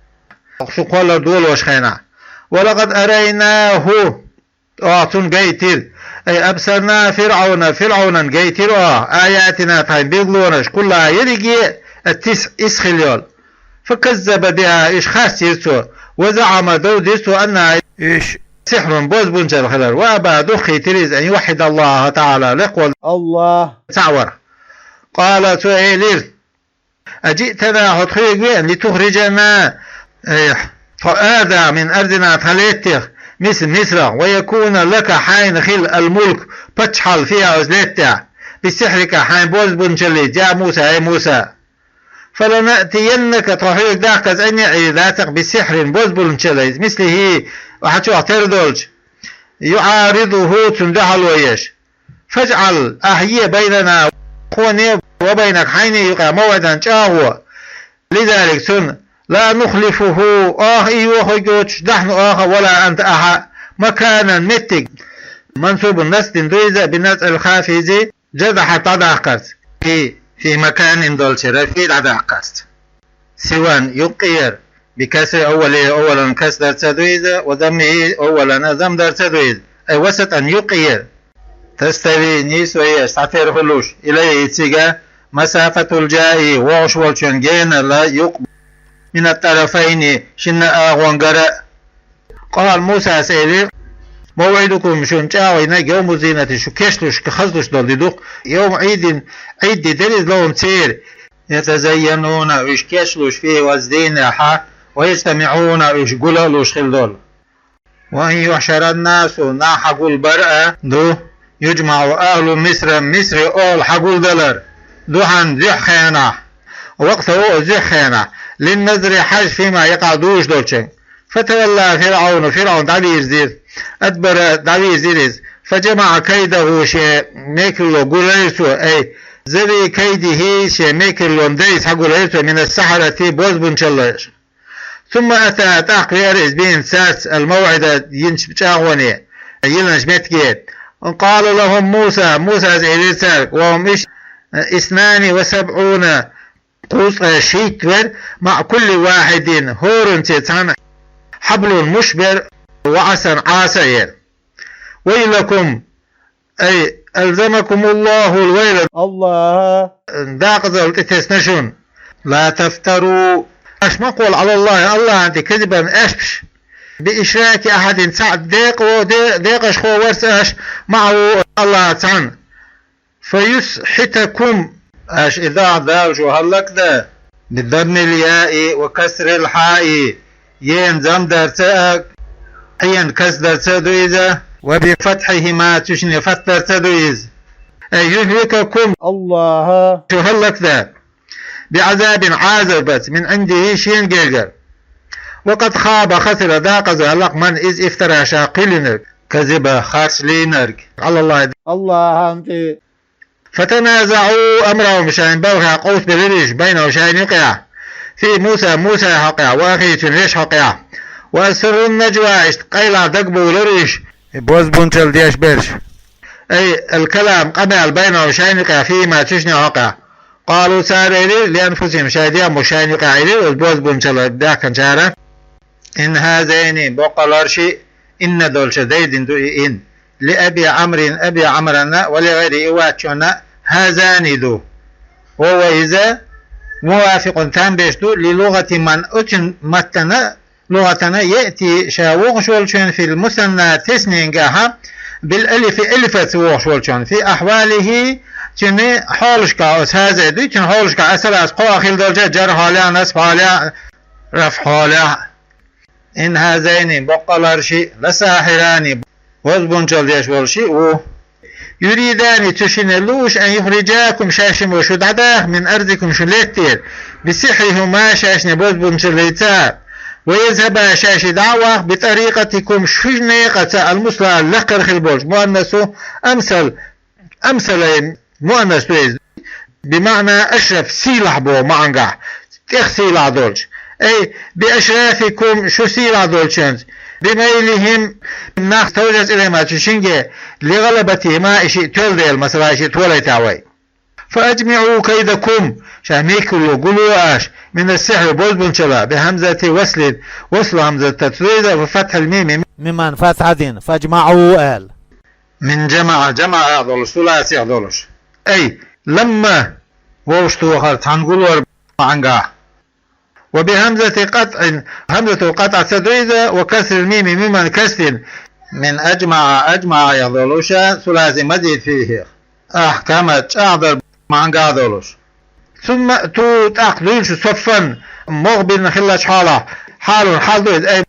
шу кхоллар долош хенахь. ولقد أريناه оха цунна гайтира. أي أبصرنا فرعون فرعونан гайтира оха آياتنا тхайн билгалонаш كلها ерриге а التسع исс хилла йолу. فكذب بها уьш харцйира цо. وزعم дов дира цо أنها уьш سحر бозбунчалла хилар. وأبى духхийтира иза أن يوحد الله تعالى лекха волу Аллах цхьаъ вар. قال цо элира: أجئتنا хьо тхоьга веана لتخرجنا أي тхо ада من أرضنا тхан лаьттех مصر Мисрах ويكون لك хьайна хила الملك паччахьалла فيها оцу лаьттехь بسحرك хьайн бозбунчаллица يا موسى أي Муса. فلنأتينك тхо хьоьга дахказ Ӏине Ӏийр дацахь بسحر бозбунчаллица مثله хьан чохь тера долчу يعارضه цунна дуьхьало еш. فاجعل ахь е بيننا тхоне, ва байнака, хьайна юкъа, мавӀидан, чӀагӀо, лизалик, цунна, ла нухлифуху, оха и йохург йоцуш дахьа оха, вала анта, ахьа, маканан, меттиг, мансубун, насб дина ду иза, бинасбил хафизи, джазма хьарф дӀадаккхарца, фи, фи маканин долчара фи дӀадаккхарца. Сиван, юккъера, бикасри аввалихи, аввалан каср дарца ду иза, ва заммихи, аввалан зам дарца ду иза. Ай васатан, юккъера. Тастави, нийсо еш, схьатера хуьлуш, илайхи, цига, масафатул джаи, вогӀуш волчун генара юкъ, минат тарафайни, шинна агӀонгара. Къала, Мусас элира: мавӀидукум, шун чӀагӀо йинарг, йовму зинати, шу кечлуш, хазлуш долу ди ду-кх, йовму Ӏидин, Ӏид ди дара иза ловма церан. Ятазайянуна, уьш кечлуш, фихи, оцу дийнахь, ва яжтамиӀуна, уьш гул а луш хила долу. Ва ан юхьшаран-насу, нах хьагулбар а ду, южмаӀу ахӀлу Мисра, Мисри охӀла хьагулдалар, духьан, зуьхьа хенахь, вакътахӀу, зуьхьа хенахь, линназри, хьажа, фима якъаӀу, дуьйш долчуьнга. Фатавалла ФирӀавну, ФирӀавн дӀавирзира, адбара, дӀавирзира иза, фаджамаӀа кайдахӀу, шен мекарло гулайра цо, ай, зави кайдихӀи, шен мекарлон дайца хьагулайра цо, минас-сахьарати, бозбунчаллаш. Сумма ата, тӀаккха веара иза бийна цаьрца, ал-мавӀида, йинчу чӀагӀоне, йинчу меттиге. Къала лахӀум Муса, Мусас элира цаьрга, ва хӀум, иш, иснани ва сабӀуна, кхузткъе шийтта вара, маӀа кулли вахьидин, хӀоранца цхьаьна, хьаблун, муш бара, ва Ӏасан, Ӏаса а яра. Вайлакум, ай, алзамакумуллахул вайла, АллахӀа декъазалла тӀетесна шуна. Ла тафтару, аш ма кхолла, АллахӀи, АллахӀана тӀе, казибан, аьшпаш, би ишраки ахьадин, цхьаъ декъо-, де-, декъашхо варца аш, маӀахӀу, АллахӀаца цхьаьна. Фаюсхьитакум, аш и дахь Дала шу хӀаллакдан, бидаммил яи ва касрил хьаи, ен зам дарца а, Ӏен каср дарца а ду иза, ва бифатхьихима, цу шине фатхь дарца а ду иза. Ай юхӀликакум, АллахӀа шу хӀаллакдан, биӀазабин, Ӏазабаца, мин Ӏиндихи, шен гергара. Ва къад хаба, хасира, декъаза хилла-кх, ман, иза, ифтара, ша кхоьллинарг, казиба, харц лийнарг, АллахӀи, АллахӀана тӀе. ФатаназаӀу амрахӀум, шайн балхех къовсабелира уьш, байнахӀум, шайна юкъехь, фи Муса, Мусин хьокъехь, ва ахӀихӀи, цуьнан вешин хьокъехь. Ва асаррун-нажва, иштта къайлаха дагабовлира уьш, бозбунчалла деш берш. Ай, ал-калам, къамел, байнахӀум, шайна юкъехь, фихӀима, цу шинна хьокъехь. Къалу, цара элира, лианфусихӀим, шайн дегӀ ма шайна юкъехь элира, оцу бозбунчалла баьхкинчара. Ин хӀазайни, боккъалла шиъ, инна долчу дайдина ду и ин, ли Аби Ӏамрин, Аби Ӏамрана, ва ли гӀайрихӀи, и ваьччунна, хӀазани ду. Ва хӀува, иза, мувафикъун, там беш ду, ли лугӀати ман, оцу маттана, лугӀатана, яъти, ша вогӀуш волчун, фил мусанна, теснингахьа, бил алифи, алифаца вогӀуш волчун, фи ахьвалихӀи, цуьнан хьолашкахь, оцу хӀазай дуьйцучун хьолашкахь, ас-салас, кхо а хила долча, джар хьолехь, насб хьолехь, рафӀ хьолехь. Ин хӀазайни, боккъалла шиъ, ласахьирани, бозбунчалла деш волу шиъ ву. Юридани, цу шинна лууш, ан юхрижакум, шайшимма шу дӀадаха, мин арзикум, шун леттера, бисихьрихӀима, шайшинан бозбунчаллица, ва язхӀаба, шайшиъ дӀа а ваха, битарикъатикум, шун некъаца, алмусла, лакхара хила болчу, муаннасу, амсал, амсалайн, муаннас ду иза, бимаъна ашраф, сийлахь боху маьӀнехь, тӀех сийлахь долчу. Ай, биашрафикум, шу сийлахь долчуьнца, бимайлихӀим, нах товжаза Ӏилма цу шинге, лигӀалабатихӀима, и шиъ тоьлла дела, масала, и шиъ толайта вай. ФаажмиӀу кайдакум, шайн мекарло гуло аш, минас-сихьри, бозбунчалла, бихӀамзати васлин, васлу хӀамзатаца ду иза, ва фатхьил мими, миман фатхьа дина, фаджмаӀу аьлла. Мин джамаӀа, джамаӀа долуш, суласих долуш. Ай, ламма, вовшахтохар, цхьаьна гулор маьӀнехь. Ва бихӀамзати къатӀин, хӀамзатул къатӀа ца ду иза, ва касрил мими, миман касрин. Мин аджмаӀа, аджмаӀа яха долуша, суласи мазид фихӀи. Ахькама, чӀагӀдар маьӀнехь долуш. Сумма аъту, тӀаккха дуьйла шу, соффан, могӀа бина хиллачу хьолахь, хьалун, хьал ду иза, ай,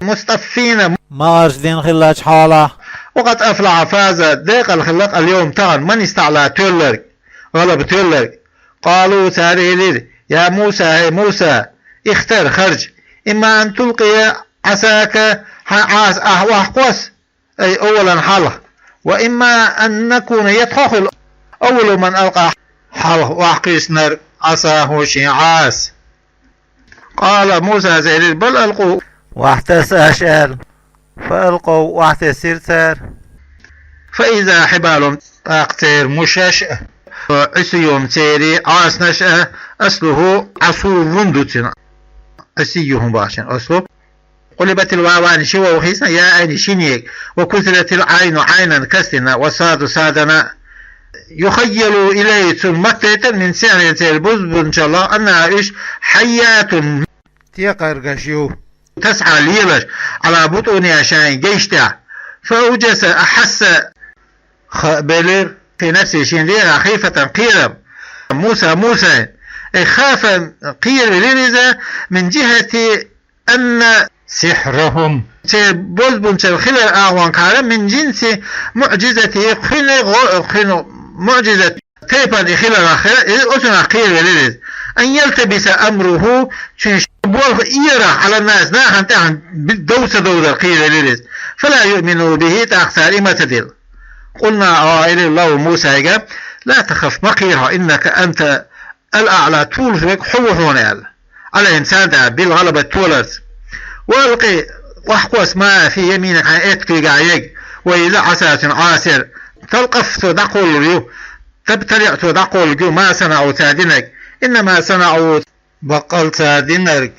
мустаффина, магӀарш дина хиллачу хьолахь. Ва къад афлахьа, фаза, декъала хилла-кх, ал-йовма, тахана, ман истаӀла, тоьлларг, гӀалаба тоьлларг. Къалу, цара элира, я Муса, хӀей Муса, ихтар, харж, имма ан тулкъия Ӏасака, хьан Ӏаса ахь охьакхосса, ай, аввалан, хьалха, ва имма ан накуна, я тхо хуьлу, аввалу ман алкъа, хьалха охьакхиссинарг, عصاه, шен Ӏаса. قال, Мусас элира: بل ألقوا, охьатесса аша, аьлла. فألقوا, охьатессира цара. فإذا حبالهم, тӀаккха церан мушаш а, عصيهم, церан Ӏасанаш а, عصي, عصو ду цуьнан, عصيهم бохучун аслу. قلبت الواوان, ши вов хийцина, ياءين, шинега, وكسرت العين, Ӏайнан касдина, والصاد, садана. يخيل إليه, цунна маттайтар, من سحرهم, церан бозбунчаллах, أنها, уьш, حيات, текхаргаш ю, تسعى, лелаш, على بطونها, шайн гайш тӀехь. فأوجس, أحس, хаа белира, في نفسه, шен дегӀах, خيفة, кхерам, Муса, Мусайна. أي خاف, кхеравелира иза, من جهة أن سحرهم, церан бозбунчалла хилар агӀонга хьара, من جنس معجزته, кхуьнан гӀо-, кхуьнан муӀжизат тайпана и хиларах, и оцунах кхеравелира иза. أن يلتبس أمره, цуьнан болх иярах, على الناس, нахана тӀехь би-, дов ца довзар кхеравелира иза. فلا يؤمنوا به, тӀаккха цара и ма ца дилла. قلنا, оха элира له, Мусайга: لا تخف, ма кхера хьо, إنك أنت الأعلى, толаш верг хьо ву хьуна, аьлла. عليهم, царна тӀехь, بالغلبة, толарца. وألق, охьакхосса, ما في يمينك, хьайн аьтта куьйгахь ерг, وهي, عصا, цуьнан Ӏаса яр. تلقف, цо дӀакхоллур ю, تبتلع, цо дӀакхоллург ю, ما صنعوا, цара динарг. إنما صنعوا, баккъал цара динарг,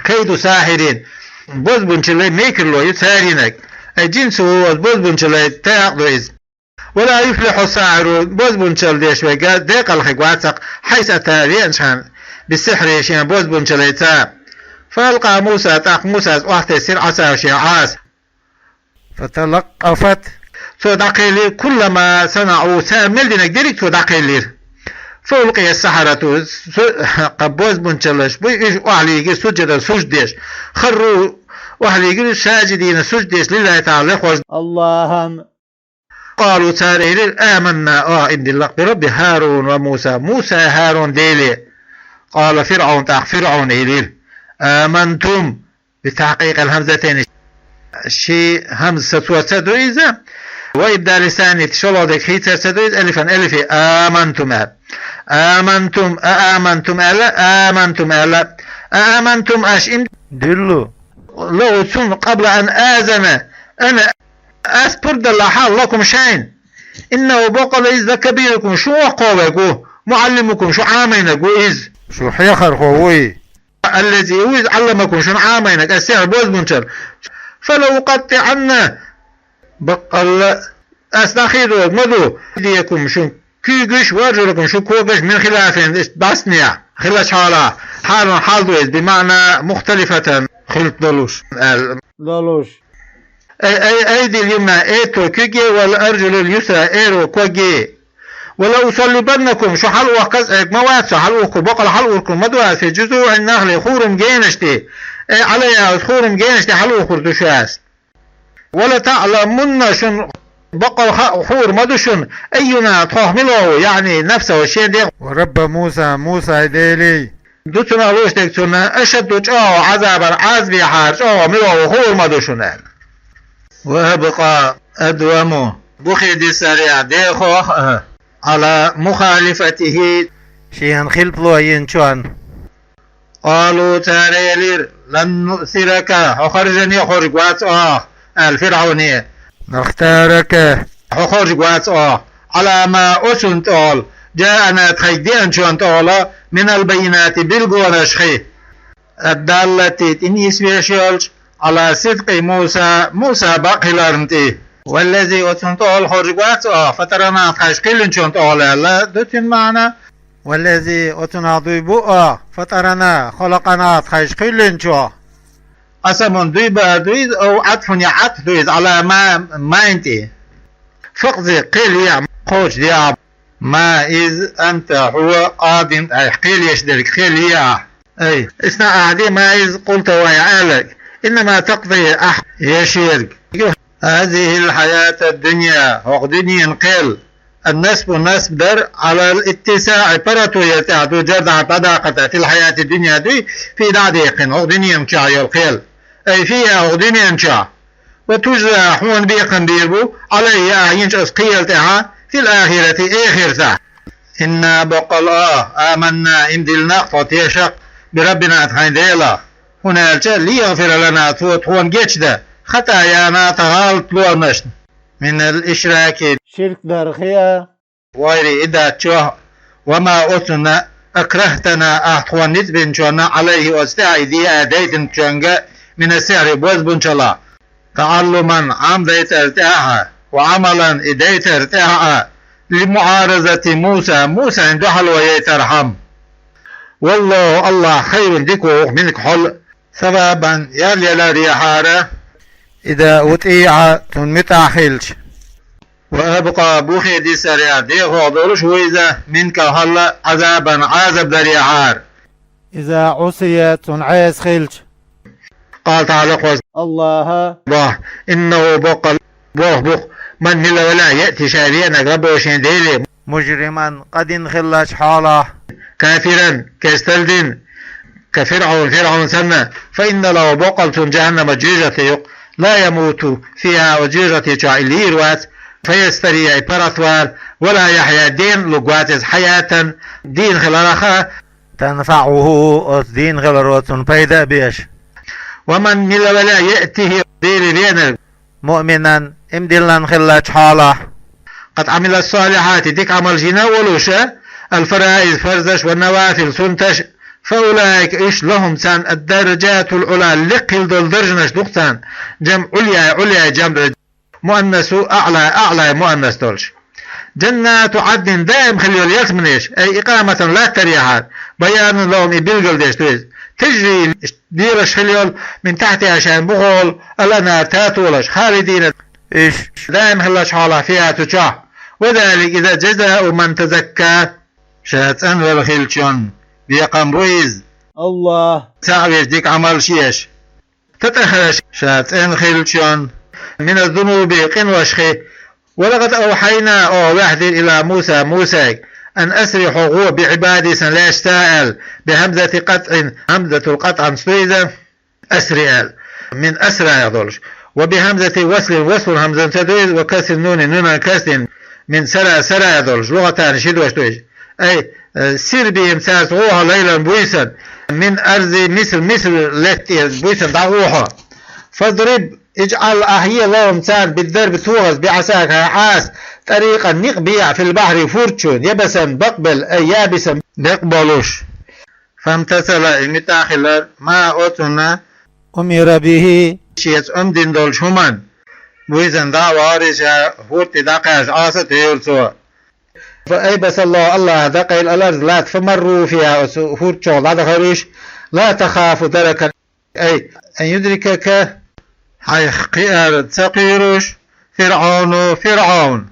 كيد ساحرين, бозбунчаллин мекарло ю цара йинарг. أي جنسه, оцу бозбунчаллин тӀаккха ду иза. ولا يفلح الساحر, бозбунчалла деш верг декъала хир вац-кх, حيث أتى, веанчхьана, بسحره, шен бозбунчаллица. فألقى موسى, тӀаккха Мусас охьатесира, عصاه, шен Ӏаса. فتلقفت, цо дӀакхеллира, كل ما صنعوا, цара мел динарг дерриг а цо дӀакхеллира. فألقي السحرة, су-, кху бозбунчаллаш буй, уьш охьалийгира, سجدا, сужда деш. خروا, охьалийгира, ساجدين, сужда деш, لله تعالى, лехваш. قالوا, цара элира: آمنا, оха ийман дилла-кх, برب هارون وموسى, Мусай, ХӀарун Деле. قال فرعون, тӀаккха ФирӀавна элира: آمنتم, بتحقيق الهمزتين, ши хӀамза сацорца ду иза, وإبدال الثانية, шолгӀа дерг хийцарца ду иза, ألفا, алифе, آمنتم аьлла. آمنتم, أآمنتم аьлла, آمنتم аьлла. أآمنتم, аша ийман диллий, له, цунна, قبل أن آذن, أنا, ас пурба даллалц, لكم, шайна. إنه, баккъала иза, لكبيركم, шун воккхагӀверг ву, معلمكم, шу Ӏамийнарг ву иза. Шу хьехархо ву и. الذي, ву иза, علمكم, шуна Ӏамийнарг, السحر, бозбунчалла. فلأقطعن, баккъала ас дӀахийриг ма ду, أيديكم, шун куьйгаш, وأرجلكم, шун когаш, من خلاف, иштта бӀаьстенехь, хиллачу хьолахь, хьалун хьал ду иза, بمعنى مختلفة, хилла долуш, аьлла. Долуш. أي, أي, أيدي اليمنى, этту куьге, والأرجل اليسرى, эру коге. ولأصلبنكم, шу хьалаохказ Ӏерг ма вац со, хьалаухкур, баккъала хьалаухкур ма ду ас, في جذوع النخل, хурма генаш тӀе. أي عليها, оцу хурма генаш тӀе хьалаухкур ду шу ас. ولتعلمن, шуна баккъала хаа хуур ма ду шуна, أينا, тхох мила ву, يعني نفسه, шен дегӀ, ورب موسى, Мусай Делий, ду цунах лууш дерг цунна, أشد, чӀогӀа, عذابا, Ӏазапехьара чӀогӀа мила ву хуур ма ду шуна, аьлла. وأبقى, أدوم, бухе дисарехь дехох а, على مخالفته, шена хилпало йинчунна. قالوا, цара элира: لن نؤثرك, хьо харжане а хоржуш вац оха, аьлла ФирӀавне. نختارك, хьо хоржуш вац оха, على ما, оцунна тӀехула, جاءنا, тхайга деанчунна тӀехула, من البينات, билгалонех, الدالة, тӀе нисвеш йолчу, على صدق موسى, Муса бакъ хиларна тӀе. والذي, оцунна тӀехула хоржуш вац оха, فطرنا, тхаьш кхоьллинчунна тӀехула, аьлла, ду цуьнан маьӀна. والذي, оцунах дуй бу оха, فطرنا, خلقنا, тхаьш кхоьллинчух. قسم, дуй бахар ду иза, أو عطف, я Ӏатф ду иза, على ما, майн тӀе. فاقض, кхел е, кхочушде ахь, ما, иза, أنت, хьо, قاض, айхьа кхел еш дерг, кхел е ахь. Ай, иза ахь де, ما, иза, قلت, вай аьлларг. إنما تقضي, ахь еш ерг. هذه الحياة الدنيا, хӀокху дуьненан кхел. النصب, насб дар, على الاتساع, паргӀато яр тӀехь ду, جر дӀа, дӀадаккхар тӀехь, في الحياة الدنيا дуй, في дӀа а даьккхина, хӀокху дуьненан чохь йолу кхел. أي فيها, хӀокху дуьненан чохь. وتجزى, хьуна бекхам бийр бу, عليه, ахь йинчу оцу кхелан тӀехь, في الآخرة, эхартахь. إنا بقل آه، آمنا إمدلناخ تخوتيشق بربنا تخين ديلا. هنا الجا ليغفر لنا تو تخون جيتش ده. خطايانا تغالط لونشن. من الإشراك. شرك درخيا. غير إدات شوه. وما أتنا أكرهتنا أحتوان نتبن شونا عليه أستعي دي آديتن شونغا من السحر بوز بنشلا. تعلما عام ديتر تاها وعملا إديتر تاها لمعارضة موسى، موسى إن دحل ويتر حم. والله الله خير ديكو منك حل ثوابا يا ليلا ريحارة. إذا أطيع تنمت أحلش. وأبقى بوخي دي سريع دي خودلش وإذا منك حل عذابا عذاب دريحار. إذا عصي تنعيس خلش. قال تعالى قوس الله. الله إنه بقل بوخ بوخ من ملا ولا يأتي شاريا نقرب وشين ديلي. مجرما قد انخلش حاله. كافرا كاستلدين كفرعون فرعون سنة فإن له بقلة جهنم جيجة يق لا يموت فيها وجيجة شاء اللي يروات فيستريع برتوار ولا يحيا دين لقواتز حياة دين خلالها تنفعه أوس دين غلروتون بيدا بيش. ومن مل ولا يأته دير رينر. مؤمنا إمدلن خلال حاله. قد عمل الصالحات ديك عمل جنا ولوشا الفرائض فرزش والنوافل سنتش فأولئك إش لهم سان الدرجات العلى لقل دول درجنش دقتان جمع عليا عليا جمع مؤنث أعلى أعلى مؤنث دولش. جنات عدن دائم خليول يلتمنيش أي إقامة لا تريحات بيان لهم إبلغل ديش تويز تجري ديرش خليول من تحتها شان بغول الأنهار تاتولش خالدين إيش دائم خلاش حالا فيها تشاه. وذلك إذا جزاء من تزكى. شات أنور خلشون بيقام رويز الله تعويش ديك عمل شيش. تتأخرش شات أن خلشون من الذنوب قن وشخي. ولقد أوحينا أو وحد إلى موسى موسى أن أسر حقوق بعبادي سن لاش سائل بهمزة قطع همزة القطع سويدة أسر آل من أسرى يضلش وبهمزة وصل وصل همزة تدويز وكسر نون نون كسر من سرى سرى يضلش لغتان شدوش دويش أي آه، سير بهم ساس غوها ليلا بويسن من أرض مصر مصر لت بويسن دعوها فاضرب اجعل أحيي لهم سان بالضرب توغز بعصاك عاس طريقا نقبيع في البحر فورتشون يبسا بقبل أي يابسا بقبلوش. فامتثل إمتاخلر ما أتنا أمر به شيت أمدين دول شمان بويزن دا وارجا هورت دا قاش عاصة يورسو. فأيبس الله الله دا قيل الأرض لات فمروا فيها هورت شغل دا خروش لا تخاف دركا أي أن يدركك حيخ قيار تقيروش فرعون فرعون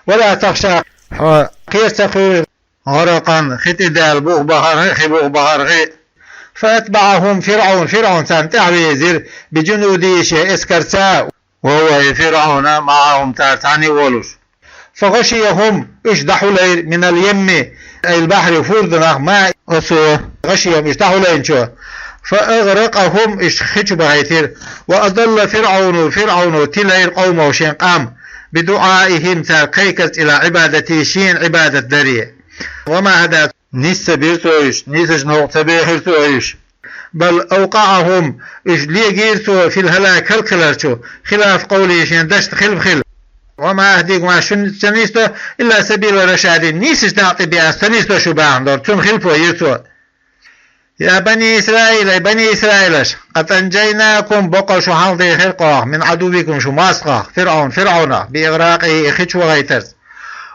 ولا تخشى حو قير تقيروش غرقا خت إدال بوغ بحر خي بوغ بحر خي فأتبعهم فرعون فرعون سان تعويزر بجنوده شيء إسكرتا وهو فرعون معهم تارتاني ولوش فغشيهم إش دحولير من اليم أي البحر فوردناخ ما أسو غشيهم إش دحولين شو فأغرقهم إش خشو بغيتير وأضل فرعون فرعون تلير قومه شين قام بدعائهم تار قيكت إلى عبادته شين عبادة دري وما هدات نيس بيرتويش نيسش نوق تبيخرتويش بل أوقعهم إش ليجيرتو في الهلاك هل كلرتو خلاف قولي شين دشت خلف خل وما أهديك ما شن تنيستو إلا سبيل الرشاد نيسش تعطي بياس تنيستو شو باعن دور تن خلفو يرتو يا بني إسرائيل أي بني إسرائيل قد أنجيناكم بقى شو حال دي خلقه من عدوكم شو ماسقه فرعون فرعون بإغراقه خش وغيترس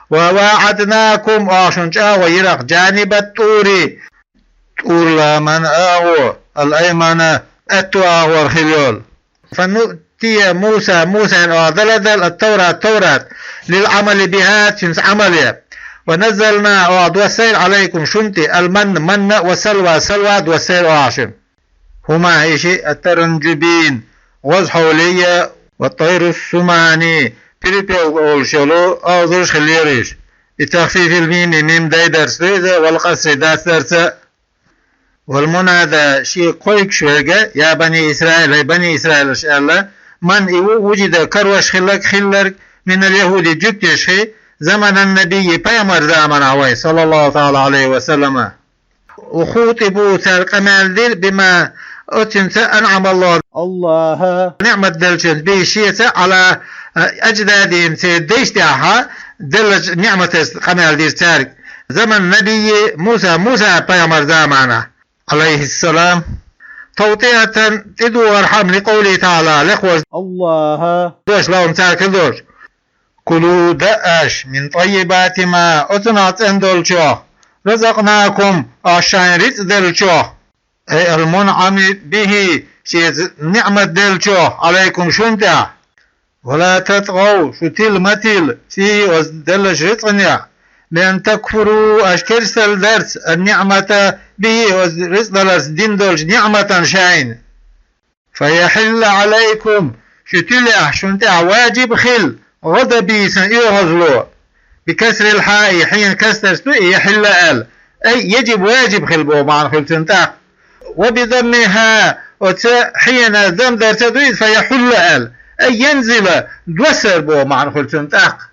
وواعدناكم آشن جا ويرق جانب الطور طور لا من آغو الأيمن أتو آغو الخليول فنؤتي موسى موسى إن أعدل دل التوراة التوراة للعمل بها تنس عملية ونزلنا أعد وسيل عليكم شنتي المن من وسلوى سلوى دوسيل أعشم هما إشي الترنجبين وزحولية والطير السماني بريبيو أول شلو أو ذرش خليريش بتخفيف الميم ميم داي درس دويزة والقصر داس درسة والمنادى شي قويك شويقة يا بني إسرائيل أي بني إسرائيل إن شاء الله من إيو وجد كروش خلق خلق من اليهود جبت يشخي زمن النبي, пайхамар заманахь вай, саллаллаху таала алейхи ва саллама. وخوطبوا, цара къамел дира, بما, оцунца, أنعم الله, Аллахьа ниъмат деллачунца, به, шеца, على أجدادهم, церан дайшна тӀехь деллачу ниъматашца къамел дира цаьрга. زمن النبي موسى, Муса пайхамар заманахь, алейхиссалам. توطئة, тӀедогӀурхьама, لقوله تعالى, лекхачу Аллахьа дош лаьцна цаьрга хилла долчу: كلوا, даа аша, من طيبات ما, оцунах цӀена долчух, رزقناكم, аша шайна рицкъ деллачух, أي المنعم به, шеца ниъмат деллачух, عليكم, шуна тӀехь. ولا تطغوا, шу тила ма тила, فيه, оцу деллачу рицкъанехь, بأن تكفروا, аша керсталла дарца, النعمة به, оцу рицкъ даларца дина долчу ниъматан шайна. فيحل عليكم, шу тилахь, шуна тӀехь ваджиб хила, غضبي, сан оьгӀазло. بكسر الحاء, хьенан касдарца ду и يحل аьлла. أي يجب, ваджиб хила боху маьӀна хуьлу цуьнан тӀаккха. وبضمها, оцу хьенан замдарца ду иза, فيحل аьлла. أي ينزل, доссар боху маьӀна хуьлу цуьнан тӀаккха.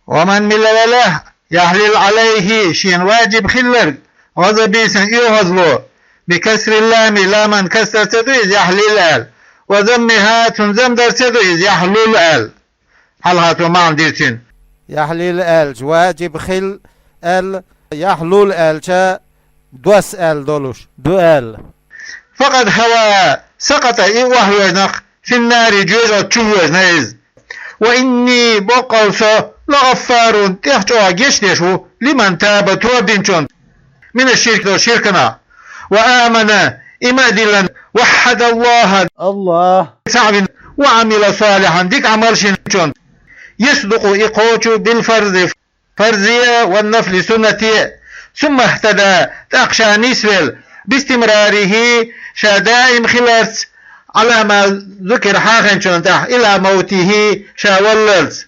ومن, мила велахь, يحلل عليه, шена ваджиб хилларг, غضبي, сан оьгӀазло, بكسر اللام, ламан касдарца ду иза, يحلل аьлла, وضمها, цуьнан замдарца ду иза, يحلل аьлла. Хьалха цо маьӀна дира цуьнан. يحلل аьлча, ваджиб хила аьлла, يحلل аьлча, досса аьлла долуш ду аьлла. فقد هوى, سقط, и охьавоьжна, في النار, жоьжахати чу воьжна иза. وإني, боккъал со, لغفار, тӀех чӀогӀа гечдеш ву, لمن تاب, тоба динчунна, من الشرك, долу ширканах, وآمن, иман а диллина, وحد الله, Аллахь цхьаъ вина, وعمل صالحا, дика Ӏамалш йинчунна. يصدق, и кхочу, بالفرض, фарзе а, والنفل, суннате а. ثم اهتدى, тӀаккха ша нисвелла, باستمراره, ша даим хиларца, على ما ذكر, хьахийначунна тӀехь, إلى موته, ша валлалц.